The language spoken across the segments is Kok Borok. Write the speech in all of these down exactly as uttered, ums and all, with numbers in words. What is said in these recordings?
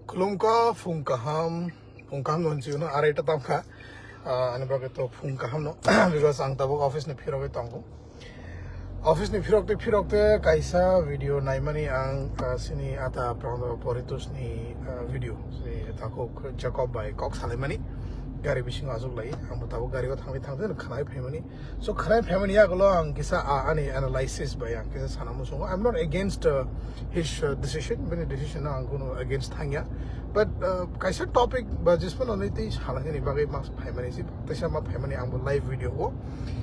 Khulumkha, phung kaham, phung kaham no hinwi no arai ta tamkha. Ah, ani bagwi to phung kaham no, because ang tabuk office ni phirogwi tongo. Office ni phirokte phirokte kaisa video naimani ang, ah, sini ata Prando Poritos ni, ah, video. Si takhuk Jacob bai kok salaimani gari bisingo achuk lai. Ang bo tabuk gari o thangwi thangwi khwnai phaimani. So khwnai phaimani yagulo ang kisa, ah, ani analysis bai ang kisa sana muchungo. I'm not against, uh, his, uh, decision, bini decision no ang kunu against thangya. But, uh, kaisa topic ba jismano nai tei salangani bagwi mas phaimani si, teisa ma phaimani ang bo live video o.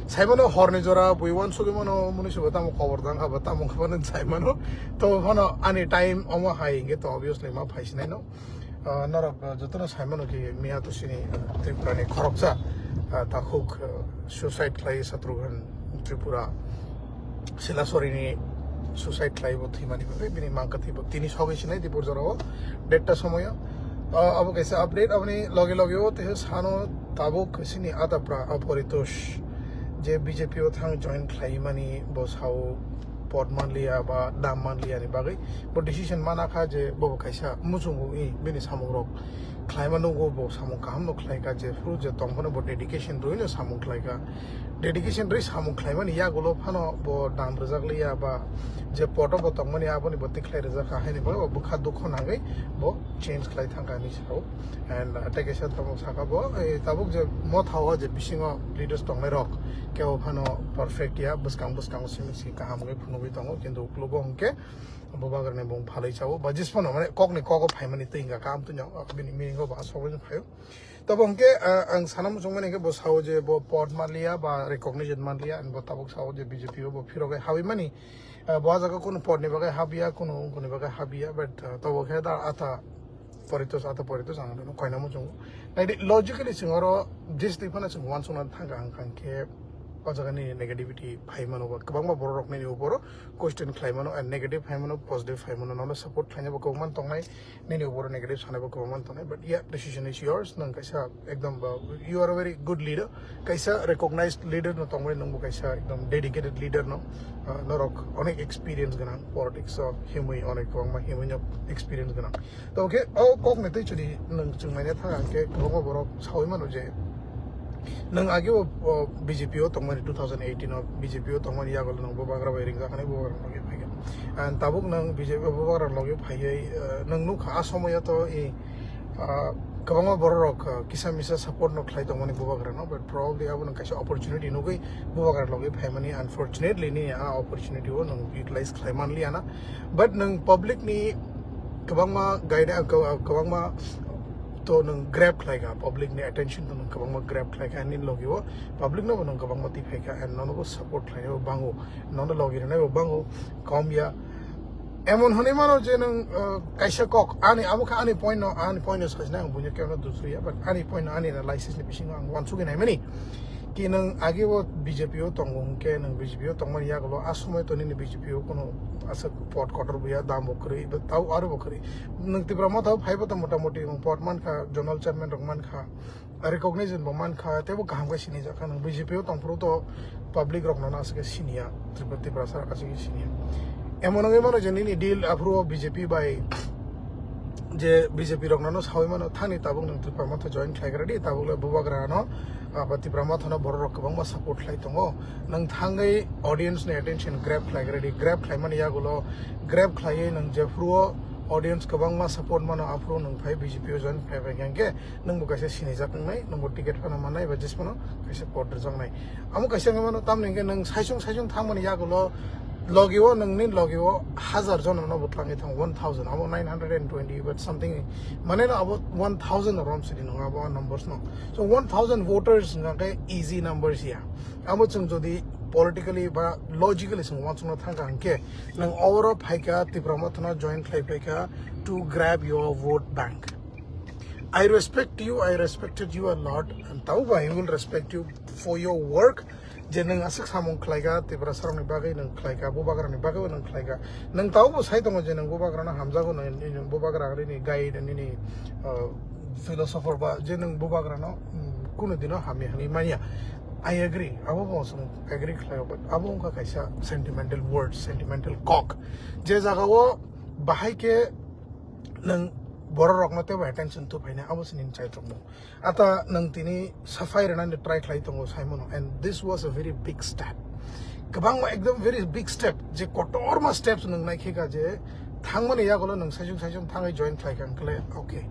Saimano horni jora bui wan sugimano muni subo tamo kobor dang haba tamo khabano saimano. To phano ani time omo hai hingke to obviously ma phaisinai no. Ah, norok, ah, jotono saimano ki miya to sini, ah, Tripura ni khoroksa, ah, takhuk, ah, suicide khlai Shatrughan Tripura Silasori ni suicide khlai bo thwimani bagwi bini mangkha thwi bo tini sogwi sinai Dipur jorao dead ta somoyo. Ah, abo kaisa update, aboni loge loge o te sano tabuk sini Atapra Aporitos je B J P o thang join khlaimani bo sao pot manliya ba dam manliya ni bagwi bo decision mana kha je bo kaisa muchungo i bini samung rok khlaima nungo, bo samung kaham no khlai kha, je phuru je tong phano bo dedication rwi no samung khlai kha. Dedication rwi samung khlaimani yagulo phano bo dam rwjak liya ba je poto bo tongmani aboni bo tikhlai rwjak kha, haini bagwi bo bwkha dukho nangwi bo change khlai thang kha hinwi sao. And, uh, tei kaisa tabuk saka bo, eh, tabuk je motha o je bisingo leaders tongnai rok kebo phano perfect ya, bwskang bwskango simi si kaham khe phunugwi tongo, kintu uklogo hwnkhe bubagrani bung phalwi chao ba jismano mane kokni kogo phaimani twi hwnkha kaham twi no bini meaning o ba asogwi phaio. Tabo hwnkhe, ah, ang sana muchungmani hwnkhe bo sao je bo pod manliya ba recognition manliya, and bo tabuk sao je B J P o bo phirogwi habwi mani. Ah, bo ah jaga kunu pod ni bagwi habya, kunu wngkuni bagwi habya, but, ah, tabo khe da ata Poritos, ata Poritos ang no koina muchungo. Naidi logically chwng oro jis twi phano chwng uansukna thangkha hwnkha hwnkhe o jaga nini negativity phai mano ba kwbangma borok rok nini upor o question khlai mano, and negative phai mano, positive phai mano, nono support khlaina bo kwbangma tongnai, nini upor o negative sanai bo kwbangma tongnai, but yeah, decision is yours, nwng kaisa ekdom ba, you are a very good leader, kaisa recognized leader no tongmani nwng bo kaisa ekdom dedicated leader no, ah, norok onek experience gwnang politics o himwi onek kwbangma himwi no experience gwnang. To khe o kok ni twi chwri nwng chwng naina thang khe kwbangma borok sawi mano je nwng age o, o, B J P o tongmani two thousand eighteen o B J P o tongmani yago nwng bubagra bai ringjak hinwi bubagra logi phai kha. And tabuk nwng B J P bubagra logi phaiwi, eh, nwng nukha a somoyo to i, ah, kwbangma borok rok, ah, kisa misa support no khlai tongmani bubagra no, but probably abo nwng kaisa opportunity nugwi bubagra logi phaimani, unfortunately ni a opportunity o nwng utilize khlai manliya na. But nwng public ni kwbangma guide, kwbangma to nwng grab khlai kha, public ni attention to nwng kwbangma grab khlai kha, nini logi o public no bo nwng kwbangma twi phai kha, and nono bo support khlai bo bango, nono logi rwnai bo bango, kom ya. Emon hwnwi mano je nwng, uh, kaisa kok, ani, abo khe ani point no, ani point no sajna ang buino kebo dusriya, but ani point no, ani analysis ni bisingo ang uansugwi naimani. Ki nwng age o B J P o tongo hwnkhe nwng B J P o tongmani yagulo a somoi to nini B J P o kuno aswk pot kotor buya, dam bo kwrwi, tau aro bo kwrwi. Nwng Tipra Motha o phaibo to motamoti nwng pot mankha, zonal chairman rok mankha, recognition bo mankha, teibo kaham khe sinijak kha. Nwng B J P o tongphuru to public rok no aswk khe siniya, Tripura, Tiprasa rok aswk khe siniya. Emon wngwi mano je nini deal aphuru o B J P bai je B J P rok no sawi mano, thani tabuk nwng Tipra Motha join khlai gra di, tabuk le bubagra no, ah, ba Tipra Motha no borok rok kwbangma support khlai tongo. Nwng thangwi audience ni attention grab khlai gra di, grab khlai mani yagulo grab khlaiwi nwng jephuru o audience kwbangma support mano, aphuru nwng phai B J P o join khlai bai khe nwng bo kaisa sinijak wngnai, nwng bo ticket phano mannai ba jis phano kaisa pot rwjaknai. Amo kaisa wngwi mano, tamni hwnkhe nwng saichung saichung thangmani yagulo logi o, nwngni logi o hazar jono no bo twlangwi thango, one thousand, abo nine hundred and twenty but something, mane no abo one thousand no rom sidi nwngo abo numbers no. So one thousand voters hwnkhe easy numbers ya. Abo chwng jodi politically ba logically chwng uansukna thangkha hwnkhe nwng oro phaikha, Tipra Motha no join khlai phaikha to grab your vote bank. I respect you, I respected you a lot, and tau bai I will respect you for your work. Je nwng aswk samung khlaikha, Tiprasa rokni bagwi nwng khlaikha, bubagrani bagwi nwng khlaikha. Nwng tau bo sai tongo je nwng bubagrano hamjago, nwng, nwng bubagra nini guide, nini, uh, philosopher ba je nwng bubagrano, mm, kunu dino hamya hwnwi manya. I agree, abo bo chwng agree khlaio, but abo wngkha kaisa sentimental words, sentimental kok. Je jagao bahai khe nwng borok rokno teibo attention tu phaina, abo se nini chaitok mo. Ata nwng tini safai rwnani try khlai tongo saimano, and this was a very big step. Kwbangma ekdom very big step, je kotorma steps nwng nai khe ka je thangmani yagulo nwng saichung saichung thangwi join khlai kha hwnkhe le, okay.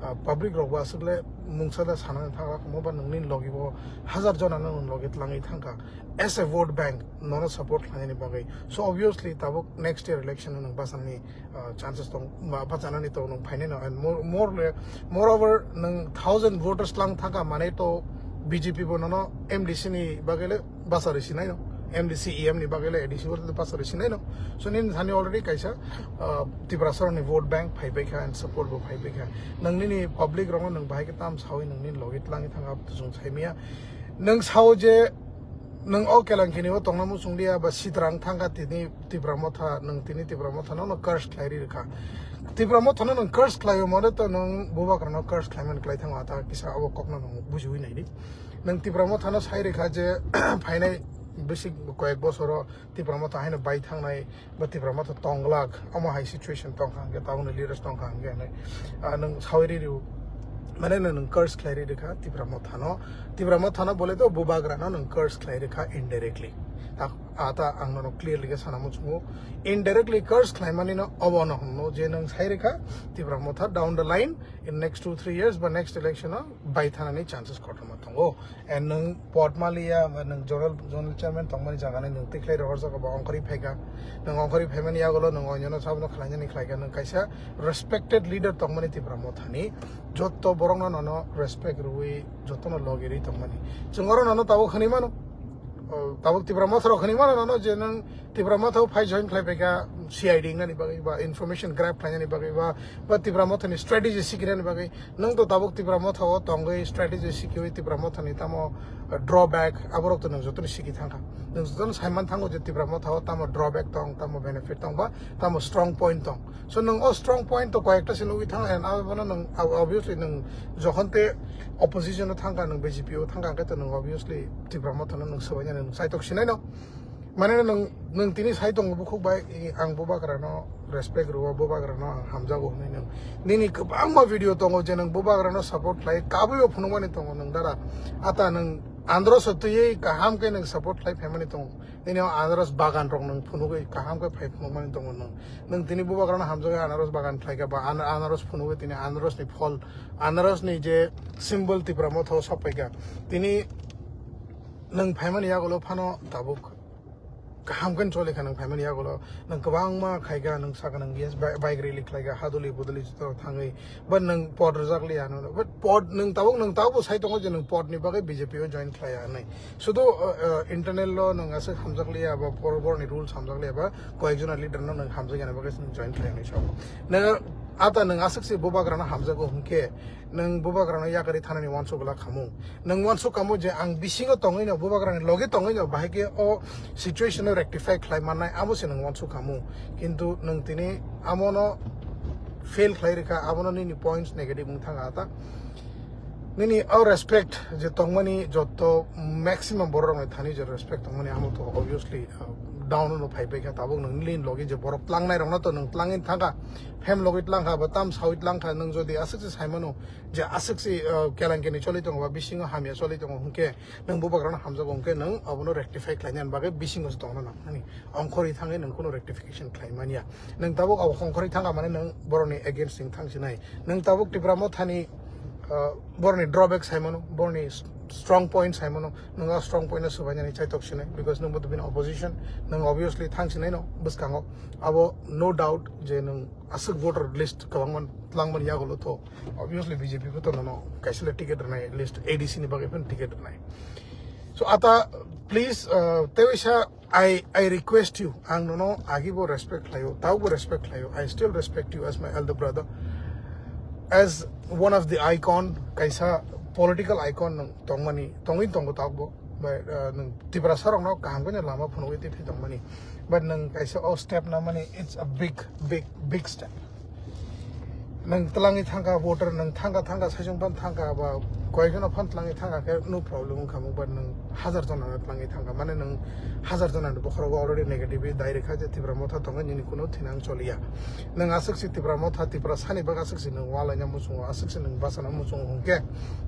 Ah, public rok bo aswk le mungsa da sanani thang kha, omo ba nwngni logi bo hazar jona no nwng logi tlangwi thang kha as a vote bank nono support khlainani bagwi. So obviously tabuk next year election o nwng bachani, ah, chances tong, ba, bachanani tong nwng phainai no, and more, more le, moreover nwng thousand voters lang thang kha mane to B J P bo nono M D C ni bagwi le basa rwi sinai no, M D C E M ni bagwi le A D C bo basa rwi sinai no. So nini thani already kaisa, ah, Tiprasa rokni vote bank phai pai kha and support bo phai pai kha. Nwng nini public rokno nwng bahai khe tam sawi nwng nini logi tlangwi thang kha, aboni chwng sai maya. Nwng sao je nwng o Kelankini o tongna muchung liya ba sitrang thang kha tini Tipra Motha, nwng tini Tipra Motha no, no curse khlai ri rwkha. Tipra Motha no nwng curse khlai o mane to nwng Bubagra no curse khlai man klai thango, ata kisa abo kok no nwng bujiwi nai di. Nwng Tipra Motha no sai rwkha je phainai bisi koyek bosoro Tipra Motha haino bai thangnai ba Tipra Motha tonglak, omo hai situation tong kha hwnkhe, tabukni leaders tong kha hwnkhe hinwi, ah, nwng sawi ri rw, mane nwng, nwng curse khlai ri rwkha Tipra Motha no. Tipra Motha no bole to Bubagra no nwng curse khlai rwkha indirectly. Ta, ata ang nono clearly khe sana muchungo. Indirectly curse khlai mani no obo no hwnno je nwng sai rwkha Tipra Motha down the line in next two three years ba next election o bai thanani chances kotorma tongo. And nwng pod maliya, nwng zonal, zonal chairman tongmani jaga ni nwng tikhlai rohorjak ba ongkhorwi phaikha. Nwng ongkhorwi phaimani yagulo nwng onyono sabono khlainani khlaikha. Nwng kaisa respected leader tongmani Tipra Mothani, jotto borokno nono respect rwui jottono logi rwi tongmani. Chwng oro nono tabuk hwnwi mano, o, tabuk Tipra Motha rok hwnwi mano nono je nwng Tipra Motha o phai join khlai phaikha C I D wngnani bagwi ba information grab khlainani bagwi ba, ba Tipra Mothani strategy sikinani bagwi. Nwng to tabuk Tipra Motha o tongwi strategy sikiwi Tipra Mothani tamo, uh, drawback, aborok to nwng jotono siki thangkha. Nwng jotono saiman thango je Tipra Motha o tamo drawback tong, tamo benefit tong ba tamo strong point tong. So nwng o strong point to koyekta se nugwi thang, and abono nwng ob-, obviously nwng jokhon te opposition o thangkha, nwng B J P o thangkha, hwnkhe to nwng obviously Tipra Mothano nwng swbainani nwng saitok sinai no. Mane nwng, nwng tini sai tongo bukhuk bai, i, ang Bubagrano respect rwo, Bubagrano ang hamjago hwnwi nwng. Nini kwbangma video tongo je nwng Bubagrano support khlai, kabui bo phunukmani tongo nwng dara. Ata nwng Andros o twiwi kaham khe nwng support khlai phaimani tongo. Nini o Andros bagan rok nwng phunugwi kaham khe phai phunukmani tongo nwng. Nwng tini Bubagrano hamjagwi Andros bagan khlaikha ba an-, Andros phunugwi tini Andros ni phol, Andros ni je symbol Tipra Motha o sokphaikha. Tini nwng phaimani yagulo phano tabuk kaham khe choli kha nwng phaimani yagulo, nwng kwbangma khai kha, nwng saka nwng yes, bi-, bike rally khlai kha, haduli buduli joto thangwi, but nwng pod rwjak liya, nwng, but pod nwng tabuk, nwng tabuk bo sai tongo je nwng pod ni bagwi B J P o join khlai ya hwnwi. Sudu, uh, uh, internal lo nwng aswk hamjak liya ba por-, borni rules hamjak liya ba koyek jona leader no nwng hamjak yani bagwi nwng join khlai ya hwnwi sao. Nwng ata nwng aswk se Bubagrano hamjago hwnkhe, nwng Bubagrano yakarwi thanani uansuk glak khamu. Nwng uansuk khamu je ang bisingo tongwino, Bubagrani loge tongwino, bahai khe o situation no rectify khlai mannai, abo se nwng uansuk khamu. Kintu nwng tini amono fail khlai rikha, abono nini points negative wng thang kha ta. Nini o respect je tongmani jotto maximum borok rokni thani je respect tongmani amo to obviously, uh, down no phai pai kha. Tabuk nwng nini loge je borok tlangnai rokno to nwng tlangwi thang kha, phem logwi tlang kha, ba tam sawi tlang kha, nwng jodi aswk se sai mano, je aswk se, uh, kelankeni choli tongo ba bisingo hamya choli tongo hwnkhe nwng Bubagrano hamjago hwnkhe nwng abono rectify khlainani bagwi bisingo se tongna nang nani. Ongkhorwi thangwi nwng kuno rectification khlai manya. Nwng tabuk abo ongkhorwi thangkha mane nwng borokni against nwng thang sinai. Nwng tabuk Tipra Mothani, uh, borokni drawback sai mano, borokni s-, strong point sai mano, nwng a strong point no swbainani chaitok sinai, because nwng bo to bini opposition, nwng obviously thang sinai no bwskango. Abo no doubt je nwng aswk voter list kwbangma tlangmani yagulo to obviously B J P bo to nono kaisa le ticket rwnai, at least A D C ni bagwi phano ticket rwnai. So ata please, uh, teisa I, I request you, ang nono agi bo respect khlaio, tau bo respect khlaio, I still respect you as my elder brother, as one of the icon, kaisa political icon nwng tongmani, tongwi tongo tau bo. Bai, uh, nwng Tiprasa rokno kaham khe lama phunugwi twi tongmani. But nwng kaisa o step namani, it's a big, big, big step. Nwng tlangwi thangkha voter, nwng thangkha, thangkha, saichung phan thangkha, ba koyekjono phone tlangwi thangkha khe no problem wngkha mo, but nwng hazar jonano tlangwi thangkha, mane nwng hazar jonani bokhorogo already negative dai rwkha je Tipra Motha tongo, nini kuno thinang choliya. Nwng aswk se Tipra Motha, Tipra sani bagwi aswk se nwng walaina muchungo, aswk se nwng bachana muchungo hwnkhe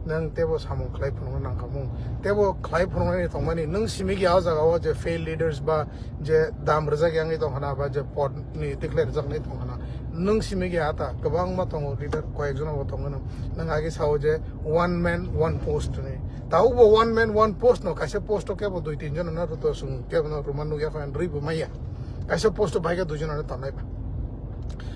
nwng teibo samung khlai phunukna nangkha mung. Teibo khlai phunuknani tongmani nwng simi khe o jaga o je failed leaders ba je dam rwjak yangwi tongkhana ba je pod ni tikhlai rwjaknai tongkhana. Nwng simi khe ata kwbangma tongo leader, koyekjono bo tongo nwng. Nwng age sao je one man one post ni. Tabuk bo one man one post no, kaisa post o kebo dui tin jona no rwto, chwng kebo no rwma nukya kho, rwi bo maya. Kaisa post o bai khe dui jona no tongnai ba.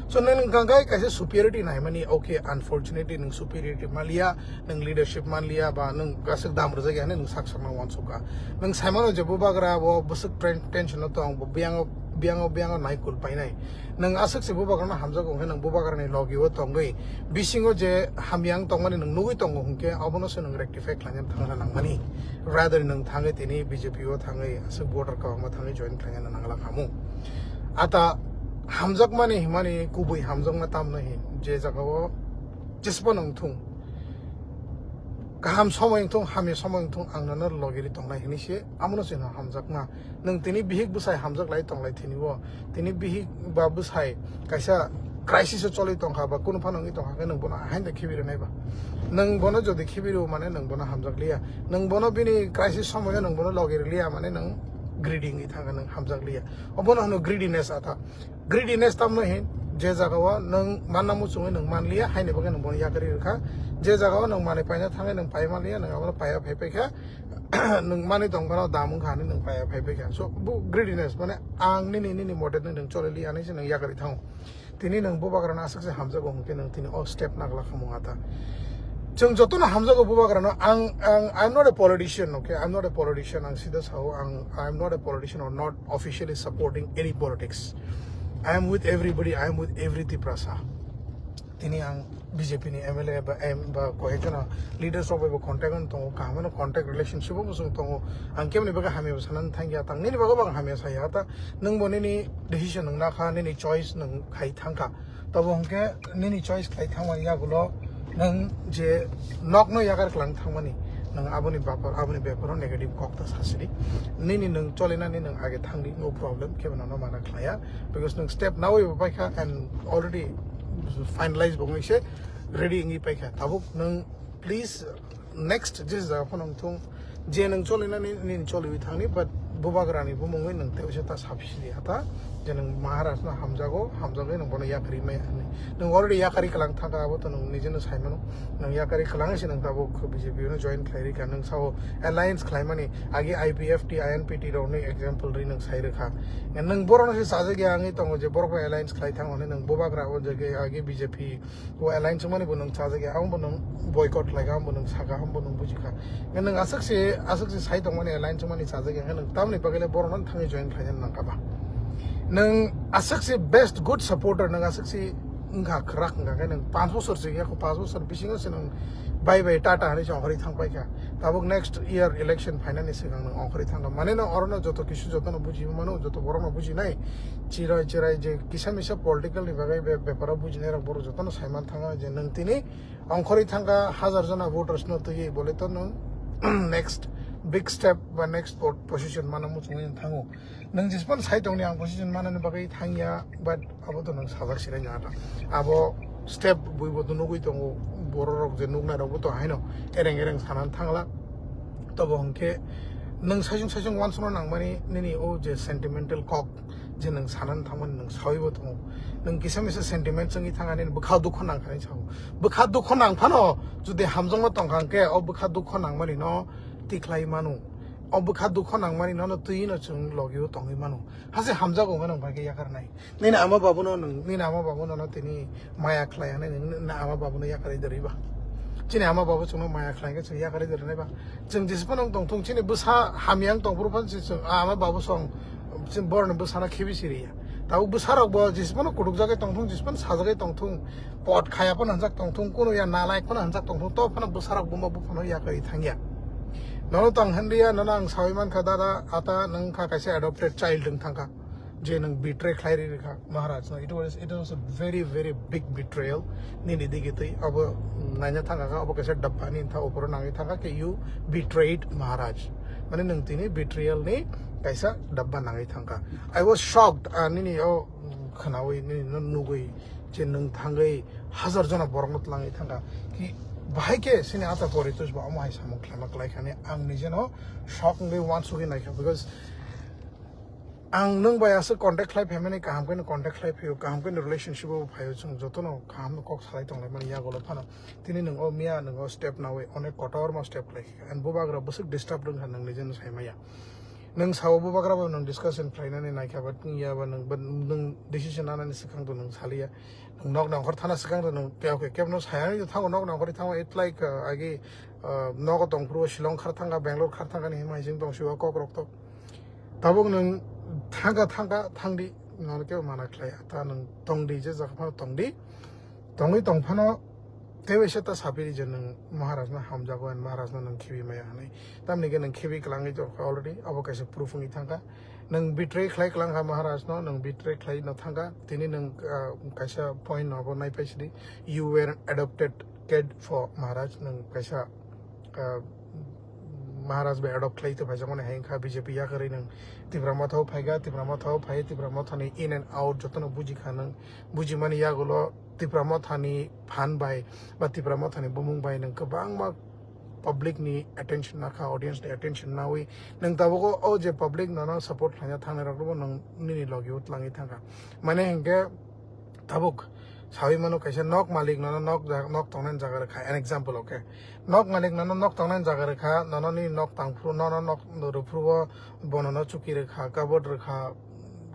So nwng wngkha khe kaisa superiority naimani, okay, unfortunately nwng superiority maliya, nwng leadership manliya ba nwng aswk dam rwjak ya hinwi nwng sak sakna uansukha. Nwng saimano je bubagra bo bwswk ten-, tension o tong, bo biyango, biyango, biyango naikul painai. Nwng aswk se bubagrano hamjago hwnkhe nwng bubagrani logi o tongwi bisingo je hamya wng tongmani nwng nugwi tongo hwnkhe obono se nwng rectify khlaina thangna nangmani. Rather nwng thangwi tini B J P o thangwi aswk voter kwbangma thangwi join khlaina nangla khamu. Ata hamjakmani himani kubui hamjakma tamno hin je jagao jesbo nwng thung. Kaham somoi wngthung, hamya somoi wngthung, ang nono logiri tongnai hinwi se, amono chwngno hamjakma. Nwng tini bihik bwsai hamjak lai tonglai thini o, tini bihik ba bwsai kaisa crisis o choli tongkha ba kunu phano wngwi tongkha khe nwng bono haino khibi rwnai ba. Nwng bono jodi khibi rw mane nwng bono hamjak liya. Nwng bono bini crisis somoio nwng bono logiri liya mane nwng greedy wngwi thangkha, nwng hamjak liya. Obono hwno greediness ata. Greediness tamno hin, je jagao nwng manna muchungwi nwng manliya, haini bagwi nwng bono yakarwi rwkha. Je jagao nwng manwi paina thangwi nwng pai manliya, nwng abono paiya phai paikha. Nwng manwi tongphano dam wngkha hinwi nwng paiya phai paikha. So, bo greediness, mane ang nini, nini mote nwng choliliya hinwi se nwng yakarwi thango. Tini nwng bubagrano aswk se hamjago hwnkhe nwng tini o step nagla khamung ata. Chwng jotono hamjago bubagrano, ang, ang, I'm not a politician, okay? I'm not a politician, ang sida sao, ang, I'm not a politician or not officially supporting any politics. I am with everybody, I am with every Tiprasa. Tini ang B J P ni M L A ba, em, ba koyekjona leaders rok bai bo contact on tongo, kaham no contact relationship o bosong tongo. Ang kemni bagwi hamya bo sanani thangya, tang nini bagwi bo ang hamya saya ta, nwng bo nini decision nwng nakha, nini choice nwng khai thangkha. Tobo hwnkhe nini choice khlai thangmani yagulo nwng je nokno yakar klang thangmani, nwng aboni bapar, aboni beparo negative kok ta sasidi. Nini nwng cholinani nwng age thangdi, no problem, kebo nono mana khlaiya, because nwng step nawi bo paikha and already finalize bo wngwi se ready wngwi paikha. Tabuk nwng please next je jaga phano wngthung, je nwng cholinani nini choliwi thangni, but bubagrani bumungwi nwng tei uaisa ta saphisidi ata je nwng Maharaj no hamjago, hamjagwi nwng bono yakarwi maya hinwi. Nwng already yakarwi kwlang thangkha, abo to nwng nijeno saimano. Nwng yakarwi kwlangwi se nwng tabuk B J P no join khlai rikha, nwng sao alliance khlaimani agi I P F T, I N P T rokni example ri nwng sai rwkha. Nwng borokno se chajak ya wngwi tongo je borok bai alliance khlai thang hwnwi nwng bubagra o je agi B J P o alliance wngmani bo nwng chajak ya, abo bo nwng boycott khlaikha, abo bo nwng sakha, abo bo nwng bujikha. Nwng aswk se, aswk se sai tongmani alliance wngmani chajak ya, nwng tamoni bagwi le borokno thangwi join khlaina nangkha ba. Nwng aswk se best good supporter, nwng aswk se wngkha kwrak wngkha khe nwng panch bosor se ya kho, panch bosor bisingo se nwng bye bye tata hinwi se ongkhorwi thang paikha. Tabuk next year election phainani swkang nwng ongkhorwi thangkha. Mane no orono joto kisu jotono buji mano, joto borokno bujinai. Chirai chirai je kisa misa political ni bagwi be-, beparo bujinai rok borok jotono saiman thangkha je nwng tini ongkhorwi thangkha hajar jona voters no twiwi bole to nwng next big step ba next po-, position mana muchungwi thango. Nwng jespan sai tongni ang position manani bagwi thangya, but abo to nwng sajak sirai nangya ta. Abo step buibo to nugwi tongo, borok rok je nuknai rokbo to haino ereng ereng sanani thangla. Tobo hwnkhe nwng saichung saichung uansukna nangmani nini o je sentimental kok je nwng sanani thangmani nwng sawibo tongo. Nwng kisa misa sentiment chwngwi thangani bwkha dukho nangkhani sao. Bwkha dukho nangphano jodi hamjakma tongkha hwnkhe o bwkha dukho nangmani no tikhlai mano. O bwkha dukho nangmani nono twi no chwng logi o tongwi mano. Hase hamjago hwnwi nwng bai khe yakarnai. Nini ama babuno nwng, nini ama babuno no tini maya khlai hwnwi nwng, nini ama babuno yakarwi doriba. Chini ama babu chwngno maya khlai khe chwng yakarwi dorinai ba. Chwng jesphano wng tongthung chini bwsa hamya wng tongphuru phano chwng ama babu song chwng borokni bwsano khibi siriya. Tabuk bwsarokbo jesphano kutukjagwi tongthung, jesphano sajagwi tongthung. Pot khaya phano hwnjak tongthung, kunu ya nalai phano hwnjak tongthung, to phano bwsarok buma buphano yakarwi thangya. Nono tong hwnliya, nono ang sawi mankha, dada, ata nwng kha kaisa adopted child wng thangkha. je nwng betray khlai ri rikha Maharaj no, it was, it was a very, very big betrayal. Nini digi twi abo naina thangkha, abo kaisa dabba ni tha uporo nangwi thangkha ke, you betrayed Maharaj, mane nwng tini betrayal ni kaisa dabba nangwi thangkha. I was shocked, ah, nini o khwnawi, nini no nugwi je nwng thangwi hazar jona borok no twlangwi thangkha ki, bahai ke sini ata poritus ba omo hai samung khlaima klai khani ang nije no shock wngwi wansugwi naikha, because ang nwng bai aswk contact khlai phaimani, kaham khe no contact khlai phaio, kaham khe no relationship o phaio, chwng jotono kaham no kok salai tonglaimani yagulo phano. Tini nwng o miya nwng o step nawi onek kotorma step khlai kha, and bubagra bwswk disturb wngkha nwng nije no saimaya. Nwng sao bubagra bo nwng discussion khlainani naikha, but wngya ba nwng, but nwng decision nanani swkang to nwng saliya. Nwng nok nongkhor thana swkang to nwng, okay, kebno sayani to thango, nok nongkhor thango, it like, uh, agi, uh, nogo tongphuru Shillong khar thangkha, Bangalore khar thangkha ni himai jing tong siwa kok rok to. Tabuk nwng thangkha, thangkha, thangdi, nono kebo mana khlai, ta nwng tongdi, je jaga phano tongdi, tongwi tongphano teibo se ta sapiri je nwng Maharaj no hamjago and Maharaj no nwng khibi maya hwnwi. Tamni khe nwng khibi kwlangwi tongkha already, abo kaisa proof wngwi thangkha. Nwng betray khlai kwlangkha Maharaj no, nwng betray khlai no thangkha. Tini nwng, ah, kaisa point no abo naipai sidi, you were adopted kid for Maharaj, nwng kaisa, ah, Maharaj bai adopt khlai to phaijakmani hai wngkha B J P yakarwi nwng Tipra Motha o phaikha, Tipra Motha o phai, Tipra Motha ni in and out jotono bujikha nwng, bujimani yagulo Tipra Motha ni phan bai ba Tipra Motha ni bumung bai nwng kwbangma public ni attention nakha, audience ni attention nawi nwng tabuk o je public nono support khlaina thangnai rok no nwng nini logi o twlangwi thangkha. Mane hinkhe tabuk sawi mano kaisa nok malik nono nok ja-, nok tongnani jaga rwkha, an example, okay? Nok malik nono nok tongnani jaga rwkha, nono nini nok tangphuru, nono nok rwphuru o bono no chuki rwkha, kabod rwkha,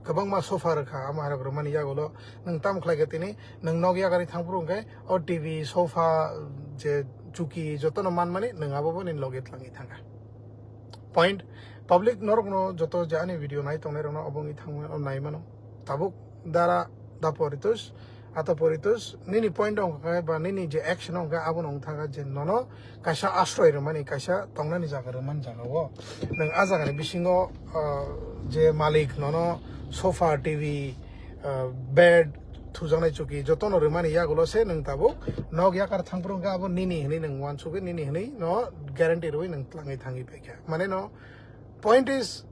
kwbangma sofa rwkha, amo hai rok rwmani yagulo nwng tamo khlai kha tini, nwng nok yakarwi thangphuru hwnkhe o T V, sofa, je chuki jotono manmani nwng abo bo nini logi twlangwi thangkha. Point, public norokno joto je ani video nai tongnai rokno obo wngwi thangmano, naimano. Tabuk dara da poritus, ata poritus, nini point wngkha khe ba nini je action wngkha abono wngthangkha je nono kaisa asroi rwmani, kaisa tongnani jaga rwmani jaga o. Nwng a jagani bisingo, ah, je malik nono sofa, T V, ah, bed, thujaknai chuki jotono rwmani yagulo se nwng tabuk nok yakar thangphuru hwnkhe abo nini hwnwi nwng uansukgwi nini hwnwi no guarantee rwui nwng twlangwi thangwi paikha. Mane no point is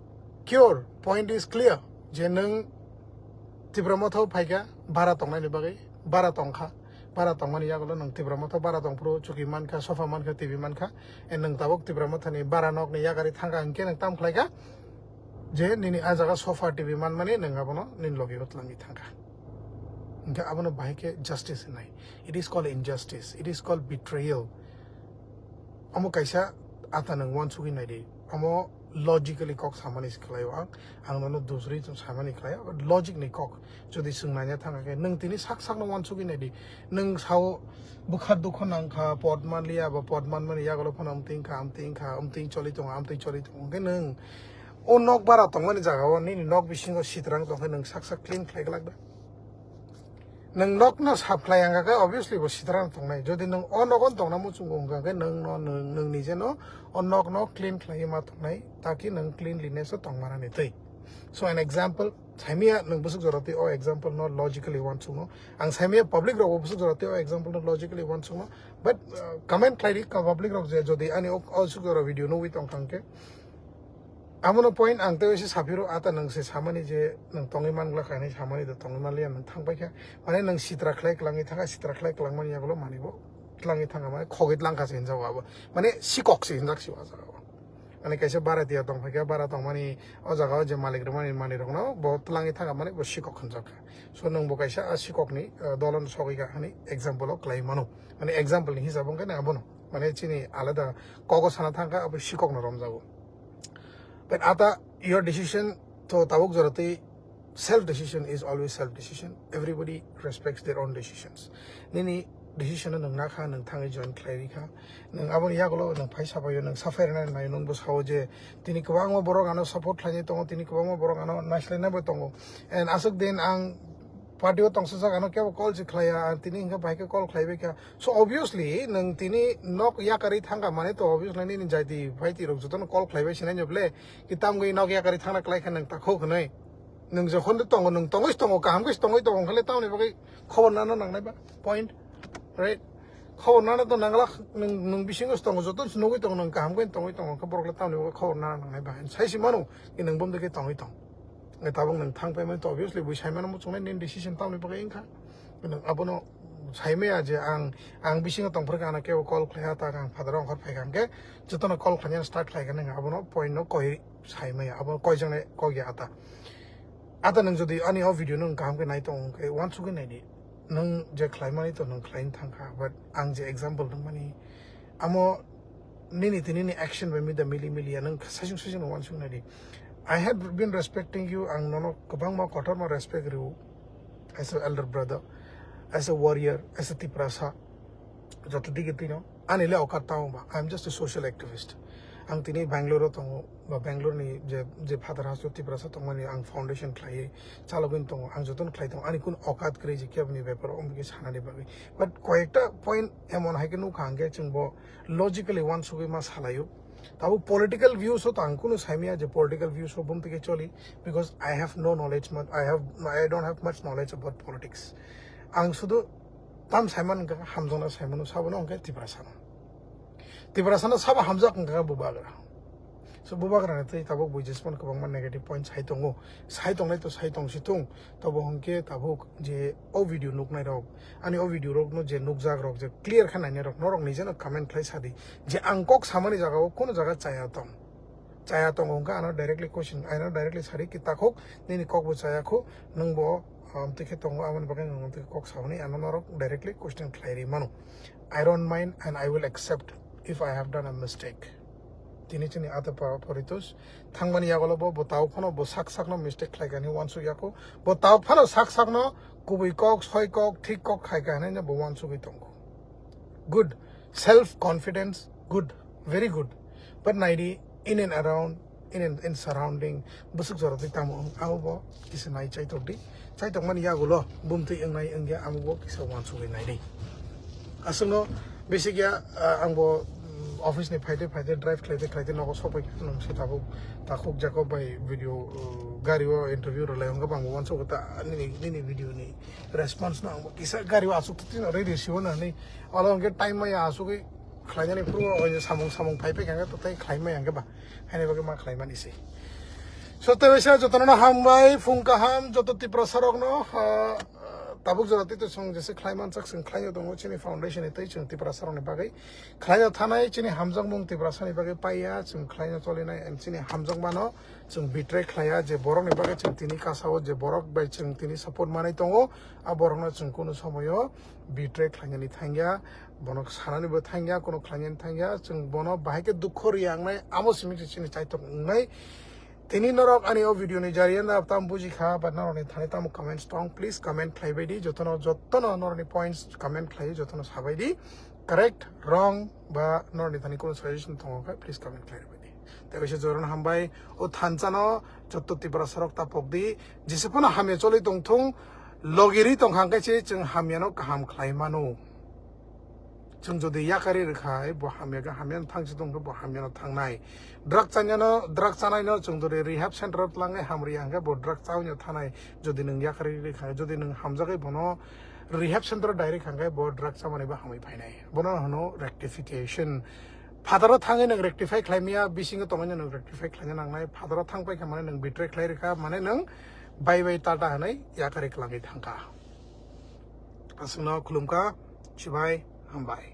cure, point is clear je nwng Tipra Motha o phaikha bara tongnaini bagwi, bara tongkha, bara tongmani yagulo nwng Tipra Motha bara tongphuru chuki mankha, sofa mankha, T V mankha, and nwng tabuk Tipra Motha ni bara nokni yakarwi thangkha hinkhe nwng tamo khlaikha je nini a jaga sofa, T V manmani nwng abono nini logi o twlangwi thangkha. Hinkhe abono bahai khe justice hinai. It is called injustice. It is called betrayal. Omo kaisa ata nwng uansugwi naidi. Omo logically kok samani se khlaio ang. Ang nono dusri samani khlaio. Logic ni kok. Jodi swng naina thangkha khe nwng tini sak sakno uansugwi naidi. Nwng sao bwkha dukho nangkha, pot manliya ba pot manmani yagulo phano amtwi wngkha, amtwi wngkha, amtwi choli tongo, amtwi choli tongo. Hwnkhe nwng o nok bara tongmani jagao nini nok bisingo sitrang tongkhe nwng sak sak clean khlai glak da? Nwng nokno sap khlai wngkha khe obviously bo sitrang tongnai. Jodi nwng o nogo tongna muchungo wngkha khe nwng no, nwng, nwng nije no o nokno clean khlaiwi ma tongnai, taki nwng cleanliness o tongmanani twi. So an example, saimia nwng bwswk jora twi o example no logically uansukno. Ang saimia public rok bo bwswk jora twi o example no logically uansukno. But, uh, comment khlai di ka public rok je jodi ani o, o swk jora video nugwi tongkha hwnkhe. Abono point ang tei se saphiro ata nwng se samani je nwng tongwi manglak hinwi samani da tongwi manliya nwng thangpaikha. Mane nwng sitra khlai kwlangwi thangkha, sitra khlai kwlangmani yagulo manwi bo twlangwi thangkha, mane khogwi twlangkha se hinjago abo. Mane sikok se hinjak se o jaga o. Mane kaisa bara tiya tongphaikha, bara tongmani o jaga o je malik rwmani manwi rokno bo twlangwi thangkha, mane bo sikok hinjakkha. So nwng bo kaisa a sikokni, uh, dolono sogwi kha hinwi example o kwlai mano. Mane example ni hisab wngkha na abono. Mane chini alada kogo sana thangkha, abo sikokno romjago. But ata your decision to tabuk jora twi self decision is always self decision. Everybody respects their own decisions. Nini decision no nwng nakha, nwng thangwi join khlai rikha. Nwng aboni yagulo nwng phai sabaio, nwng saphai rwna nai, nwng bo sao je tini kwbangma borok ano support khlainai tongo, tini kwbangma borok ano naislainai bo tongo. And aswk din ang party o tongsajak ano kebo call se khlaiya, ang tini hwnkhe bahai khe call khlaibai kha. So obviously nwng tini nok yakarwi thangkha mane to obviously nini jaiti phaiti rok jotono call khlaibai sinai no ble, ki tamgwi nok yakarwi thangna klai kha nwng takhuk hwnwi. Nwng jokhon de tongo, nwng tongwi tongo, kaham khe tongwi tongo, hwnkhale tamoni bagwi khobor nana nangnai ba? Point, right? Khobor nana to nangla, nwng, nwng bisingo tongo, joto nugwi tongo, nwng kaham khe tongwi tongo, hwnkhai borok le tamoni bagwi khobor nana nangnai ba? Sai si mano, ki nwng bom de khe tongwi tong. Nge tabuk nwng thang paimani to obviously bui sai mano muchungnai nini decision tamoni bagwi wngkha. Nwng abono sai maya je ang, ang bisingo tongphuru khe ano kebo call khlaiya ta ang father ongkhor phaikha hwnkhe jotono call khlaina start khlaikha nwng abono point no koi sai maya, abo koi jone kok ya ta. Ata nwng jodi ani o video no kaham khe nai tong khe uansugwi nai di. Nwng je khlaimani to nwng khlaina thangkha, but ang je example nungmani amo nini tini ni action bai mida mili mili ya nwng saichung saichung no uansugwi nai di. I have been respecting you, ang nono kwbangma kotorma respect rw as a elder brother, as a warrior, as a Tiprasa. Joto digi tino ani le okat tamo ba, I am just a social activist. Ang tini Bangalore o tongo, ba Bangalore ni je, je father house o Tiprasa tongmani ang foundation khlaiwi chalogwi tongo, ang jotono khlai tongo, ani kun okat kwrwi je keboni bepar o omni sanani bagwi. But koyekta point emon hai khe nukha ang khe chwng bo logically uansugwi ma salaio. Tabo political views o to ang kunu saimaya je political views o bumtwi khe choli, because I have no knowledge much, I have, I don't have much knowledge about politics. Ang sudu tam saiman wngkha, hamjakna saimano sabono hwnkhe Tiprasano. Tiprasano sabo hamjak wngkha bubagra. So bubagrani twi tabuk buijesmano kwbangma negative point sai tongo. Sai tongnai to sai tong si thung. Tobo hwnkhe tabuk je o video nuknai rok, ani o video rok no je nukjak rok je clear khe nainai rok, norok nijeno comment khlai sadi je ang kok samani jaga o kunu jaga chaya tong. Chaya tongo hwnkhe ano directly question, ano directly sari ki takhuk nini kok bo chaya khu, nwng bo, um, twi khe tongo, aboni bagwi nwng twi kok samani ano norok directly question khlai ri mano. I don't mind and I will accept if I have done a mistake. Tini chini ata pa poritus thangmani yagulo bo, bo tao phano bo sak sakno mistake khlai kani uansuk yaku. Bo tao phano sak sakno kubui kok, soi kok, thik kok khai kani bo uansugwi tongo. Good. Self confidence, good. Very good. But naidi, in and around, in and, in surrounding, bwswk jora twi tamo wng, abo bo kisa nai chaitok di. Chaitokmani yagulo bumtwi wngnai wngya amo bo kisa uansugwi nai di. Aswkno basic ya, ah, ang bo, mm, office ni phaide phaide drive khlaide khlaide nogo sokpai kha nung se tabuk takhuk Jacob bai video, uh, gari o interview rwlai hwnkhe bang bo uansukgo ta nini, nini video ni response no ang bo kisa gari o aswk twi twi no ready sibo na hinwi olo hwnkhe time maya aswkwi khlainani phuru o samung samung phai phai kha to tei khlai maya hwnkhe ba haini bagwi ma khlai mani se. So, tei waisa jotono no hambai, phung kaham, joto Tiprasa rokno, ah, tabuk jora tei to chwng jesa khlai manchak, chwng khlaio tongo chini foundation ni tei chwng Tiprasa rokni bagwi khlaio thanai, chini hamjakmung Tiprasa ni bagwi paiya, chwng khlaino cholinai, and chini hamjakmano chwng betray khlaiya, je borokni bagwi chwng tini kasao, je borok bai chwng tini support manai tongo, a borokno chwng kunu somoyo betray khlainani thangya, bono sanani bo thangya, kunu khlainani thangya, chwng bono bahai khe dukho riyangnai, amo simi se chini chaitok wngnai. Tini norok ani o video ni jariya na tam buji kha, but norokni thani tamo comments tong, please comment khlai bai di, jotono, jotono norokni points comment khlai, jotono sabai di, correct, wrong, ba norokni thani kunu suggestion tongo kha, please comment khlai bai di. Tei kaisa jotono hambai, o thansa no joto Tiprasa rok ta pok di, jese phano hamya choli tong thung, logi ri tong kha hwnkhe se chwng hamya no kaham khlai mano. Chwng jodi yakarwi rwkha, bo hamya khe hamya no thang si tong khe bo hamya no thangnai. Drug chanya no, drug chanai no chwng jodi rehab center o tlangnai hamri hwnkhe bo drug chawi no thanai. Jodi nwng yakarwi rwkha, jodi nwng hamjagwi bono rehab center o direct hwnkhe bo drug chamani bo hamwi phainai. Bono hwno rectification. Father o thangwi nwng rectify khlai maya, bisingo tongwi nwng rectify khlaina nangnai. Father o thang paikha mane nwng betray khlai rwkha, mane nwng bye bye tata hwnwi yakarwi kwlangwi thangkha. Aswkno khulumkha, chibai, hambai.